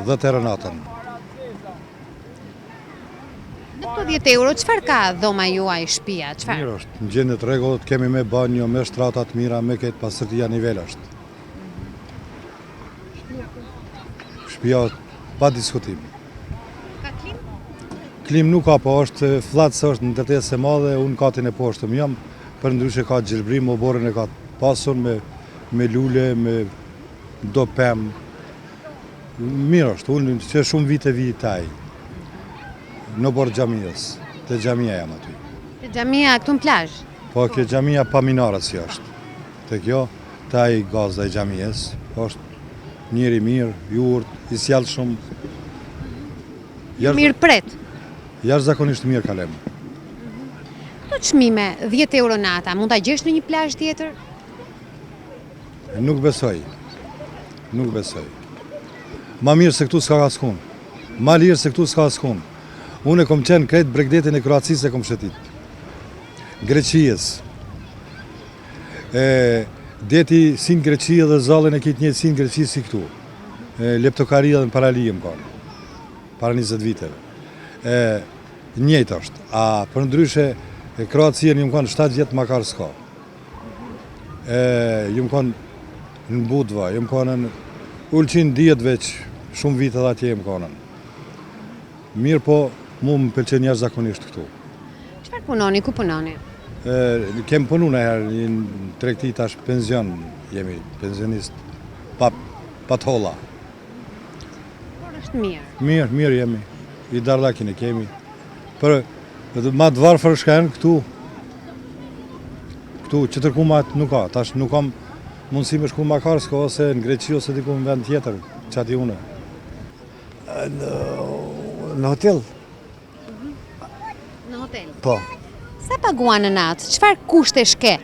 10 euro natën. Në këto 10 euro, çfarë ka dhoma juaj, shtëpia, çfarë? Mirë është, në gjendje të rregullt, kemi me banjo, me shtrata të mira, me këtë pastërtia nivel është. Shtëpia pa diskutim. Ka klimë? Klimë nuk ka, po është flat se është ndërtesë e madhe, unë katin e poshtëm jam, përndryshe ka gjelbrim, oborrin e ka pasur me, me lule, me do pemë. Mirë është, unë që shumë vite vi te ai, në oborr xhamisë, te xhamia jam aty. Te xhamia këtu në plazh? Po, kjo xhamia pa minare si është. Te kjo, te ai gazda i xhamisë, është njeri i mirë, i urtë, i sjellshëm. Mirëpret? Jashtëzakonisht mirë kalojmë. Këto çmime, 10 euro nata, mund ta gjesh në një plazh tjetër? Nuk besoj. Nuk besoj. Ma mirë se këtu s'ka askun. Ma lirë se këtu s'ka askun. Unë e kom qenë krejt bregdetin e Kroacisë e kom shëtit. Greqisë. E, deti si në Greqi edhe zallin e ki të njëjtë si në Greqi si këtu. E, Leptokari edhe në Parali jam kanë. Para 20 viteve. E, njëjtë është. A përndryshe, Kroacinë jam kanë 7 vjet Makarskë s'ka. E, jam kanë në Budva, jam kanë në Ulqin dihet veç, shumë vite dhe atje jam kanë. Mirë po, mu më pëlqen jashtëzakonisht këtu. Çfarë punoni, ku punoni? E, kem punu njëherë, në tregti tash penzion, jemi pensionist, pa, pa të holla. Por është mirë. Mirë, mirë jemi. I dardhakin e kemi. Për ma të varfër shkajnë këtu, këtu që ma nuk ka, tash nuk kam mundësi me shku në Makarsko ose në Greqi ose diku në vend tjetër, që ati une. Në hotel. Në hotel? Po. Sa paguan në natë? Çfarë kushtesh ke?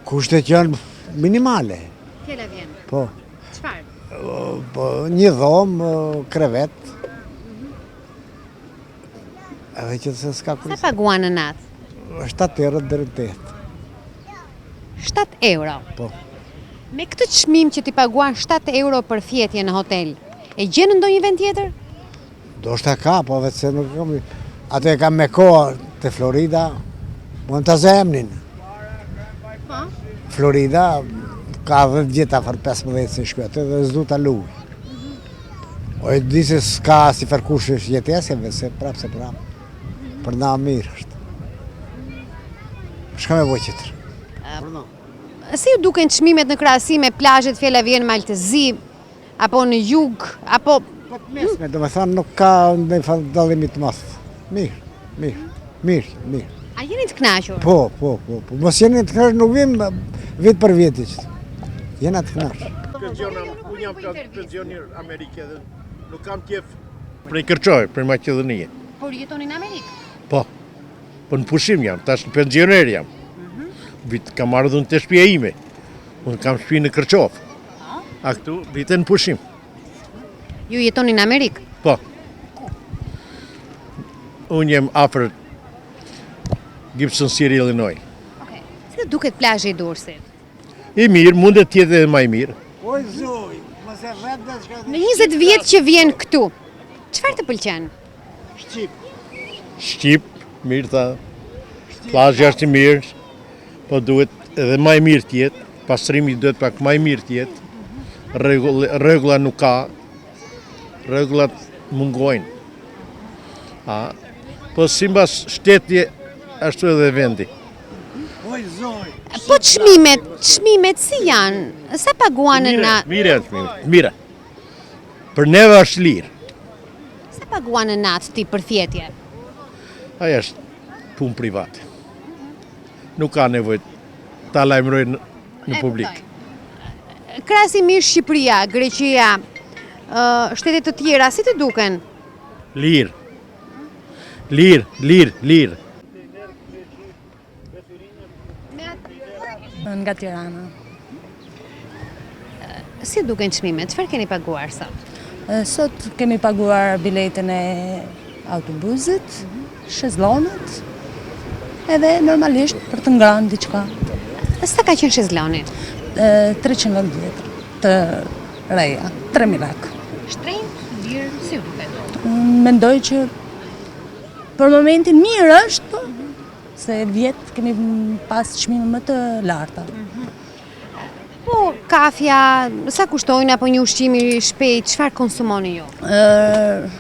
Kushtet janë minimale. Fjala vjen? Po. Çfarë? Po, një dhomë, krevet. Edhe që se s'ka Sa paguan në natë? 7 euro deri në 8. 7 euro? Po. Me këtë çmim që ti paguan 7 euro për fjetje në hotel, e gjen në ndonjë vend tjetër? Ndoshta ka, po vetë se nuk kam... Atë e kam me kohë te Florida, mund ta zë emnin. Po? Florida, ka 10 vjet afër 15 se shkoj aty dhe s'du ta luj. O e di se s'ka si farë kushtesh jetese, vetë se prapë se prapë. Për na mirë është. Shka me bo qetër? Si ju duken çmimet në krahasim me plazhet fjala vjen Mal të Zi, apo në jug, apo... Po të mesme, do me thonë, nuk ka ndonjë dallim të madh. Mirë, mirë, mirë, mirë. A jeni të kënaqur? Po, po, po, po. Mos jeni të kënaqur, nuk vim vit për vit që. Jena të kënaqur. Pensioner, unë jam pensioner Amerike dhe nuk kam qef. Prej Kërçove, prej Maqedonie. Por jetoni në Amerikë? Po, po në pushim jam, tash në pensioner jam. Mhm. Vit kam ardhur te shtëpia ime. Unë kam shtëpi në Kërçovë. A këtu vite në pushim. Ju jetoni në Amerikë? Po. Unë jam afër Gibson City, Illinois. Okej. Si të duket plazhi i Durrësit? I mirë, mundet të jetë edhe më i mirë. Oj zoj, mos e vet dhe çka. Në 20 vjet që vjen këtu, çfarë të pëlqen? Shqip. Shqip, mirë tha. Plazhi është i mirë, po duhet edhe më i mirë të jetë, pastrimi duhet pak më i mirë të jetë. Rregulla nuk ka. Rregullat mungojnë. A, po simbas shteti ashtu edhe vendi. Po çmimet, çmimet si janë? Sa paguan në natë? Mirë janë çmimet, mirë. Për neve është lirë. Sa paguan në natë ti për fjetje? Ajo është punë private. Nuk ka nevojë ta lajmëroj në publik. Krahasimisht Shqipëria, Greqia, shtete të tjera, si të duken? Lirë. Lirë, lirë, lirë. Nga Tirana. Si duken çmimet? Çfarë keni paguar sot? Sot kemi paguar biletën e autobusit, shezlonët, edhe normalisht për të ngrënë diçka. Sa ka qenë shezloni? 390 të reja, 3000 lekë. Shtrenjtë? Mendoj që për momentin mirë është, po, se vjet kemi pas çmime më të larta. Po, kafja, sa kushtojnë apo një ushqim i shpejt, çfarë konsumoni ju?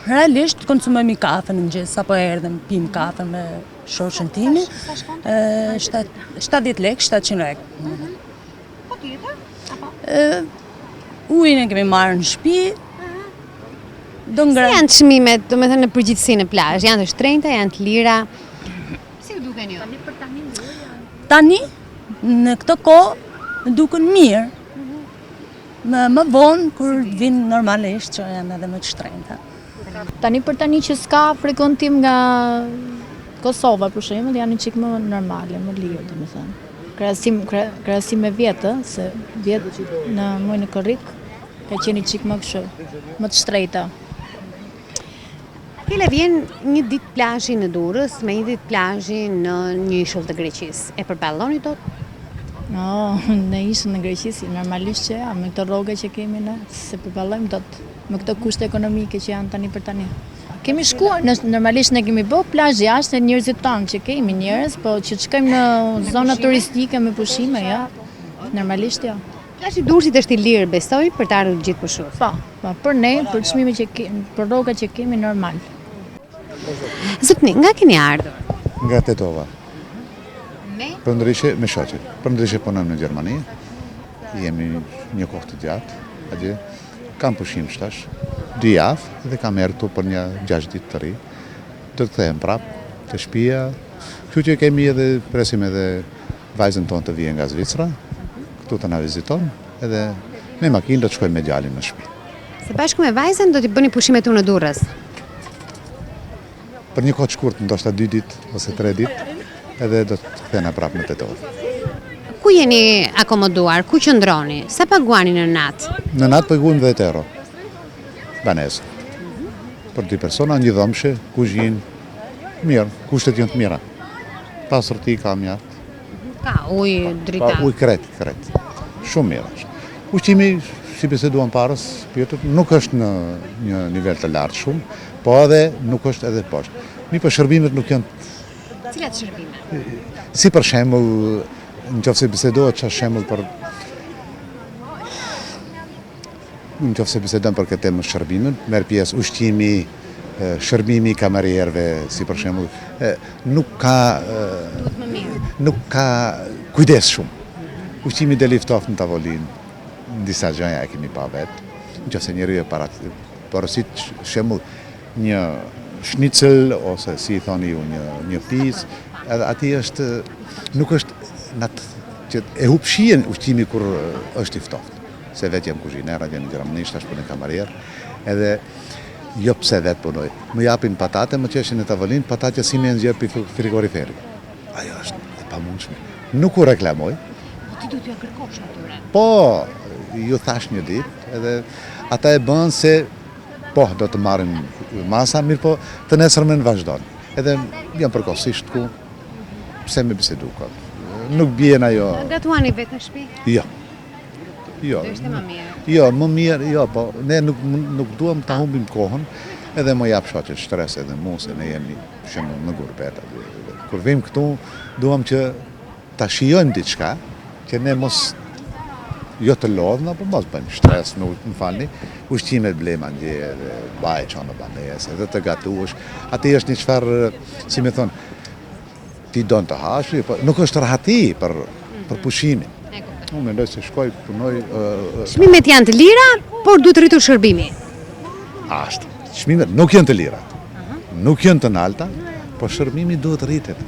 Realisht konsumojmë kafe në mëngjes, sapo erdhëm, pim kafe me shoqen time. 70 lek, 700 lek. Mhm. Po tjetër? Apo? Ujin e kemi marrë në shtëpi. Do ngrënë. Si janë çmimet, domethënë në përgjithësi në plazh? Janë të shtrenjta, janë të lira? Si ju duken ju? Tani për tani mirë janë. Tani në këtë kohë më duken mirë. Mhm. Më më vonë kur vijnë normalisht që janë edhe më të shtrenjta. Tani për tani që s'ka frekuentim nga Kosova për shembull, janë një çik më normale, më lirë, domethënë. Krahasim krahasim me vjet, ë, se vjet në muajin korrik ka qenë një çik më kështu, më të shtrejta. Fjala vjen një ditë plazhi në Durrës me një ditë plazhi në një ishull të Greqisë. E përballoni dot? No, në ishull në Greqi, normalisht që ja, me këto rroga që kemi ne, s'e përballojmë dot me këto kushte ekonomike që janë tani për tani. Kemi shkuar, në, normalisht ne kemi bë plazh jashtë ne njerëzit tanë që kemi njerëz, po që të shkojmë në zona turistike me pushime, ja. Normalisht jo. Plazhi i Durrësit është i lirë, besoj, për të ardhur të gjithë pushuesit. Po, po, për ne, për çmimet që kemi, për rrogat që kemi normal. Zotni, nga keni ardhur? Nga Tetova. Me? Përndryshe me shoqen. Përndryshe punojmë në Gjermani. Jemi një kohë të gjatë atje. Kam pushim tash, dy javë dhe kam erdhur këtu për një 6 ditë të rri. Do të kthehem prapë te shtëpia. Kështu që kemi edhe presim edhe vajzën tonë të vijë nga Zvicra, këtu të na viziton, edhe me makinë do të shkojmë me djalin në shtëpi. Së bashku me vajzën do t'i bëni pushimet këtu në Durrës? Për një kohë të shkurtë, ndoshta dy ditë ose tre ditë, edhe do të kthehena prapë në Tetovë. Ku jeni akomoduar? Ku qëndroni? Sa paguani në natë? Në natë paguajmë 10 euro. Banesë. Për dy persona, një dhomëshe, kuzhinë, mirë, kushtet janë të mira. Pastërti ka mjaft. Ka ujë, drita. Ka ujë krejt, krejt. Shumë mirë është. Ushqimi, si biseduam parës, pyetët, nuk është në një nivel të lartë shumë, po edhe nuk është edhe poshtë. Mirëpo shërbimet nuk janë... Cilat shërbime? Si për shembull, në qoftë se bisedohet që shembull për Në qoftë se bisedojmë për këtë temë shërbimin, merr pjesë ushqimi, shërbimi i kamarierëve, si për shembull, nuk ka nuk ka kujdes shumë. Ushqimi del i ftohtë në tavolinë, në disa gjëja e kemi pa vetë. Në qoftë se njeriu e para porosit shembull një shnicel ose si i thoni ju një një picë, edhe aty është nuk është në atë që e hup shijen ushqimi kur është i ftohtë. Se vetë jam kuzhiner, atje në Gjermani, tash punoj kamarier, edhe jo pse vetë punoj. Më japin patate, më qeshin në tavolinë, patatja si me nxjerr pi frigoriferit. Ajo është e pamundshme. Nuk u reklamoj. Po ti do t'ja kërkosh atyre. Po, ju thash një ditë, edhe ata e bënë se po, do të marrin masa, mirëpo të nesërmen vazhdon. Edhe jam përkohësisht ku, pse me bisedu kot. Nuk bjen ajo. Gatuani vetë në shtëpi? Jo. Jo. Do ishte më mirë. Jo, më mirë, jo, po ne nuk nuk duam ta humbim kohën, edhe më jap shoqe stres edhe mu se ne jemi shembull në gurbet aty. Kur vim këtu, duam që ta shijojmë diçka, që ne mos jo të lodhna, po mos bëjmë stres, nuk më falni, ushqimet blejmë andje edhe baj çon në banesë, edhe të gatuash. Aty është një çfarë, si me thonë, Ti don të hash, po nuk është rahati për për pushimin. Unë mendoj se shkoj, punoj... Çmimet janë të lira, por duhet rritur shërbimi. Ashtu. Çmimet nuk janë të lira. Nuk janë të nalta, po shërbimi duhet rritet.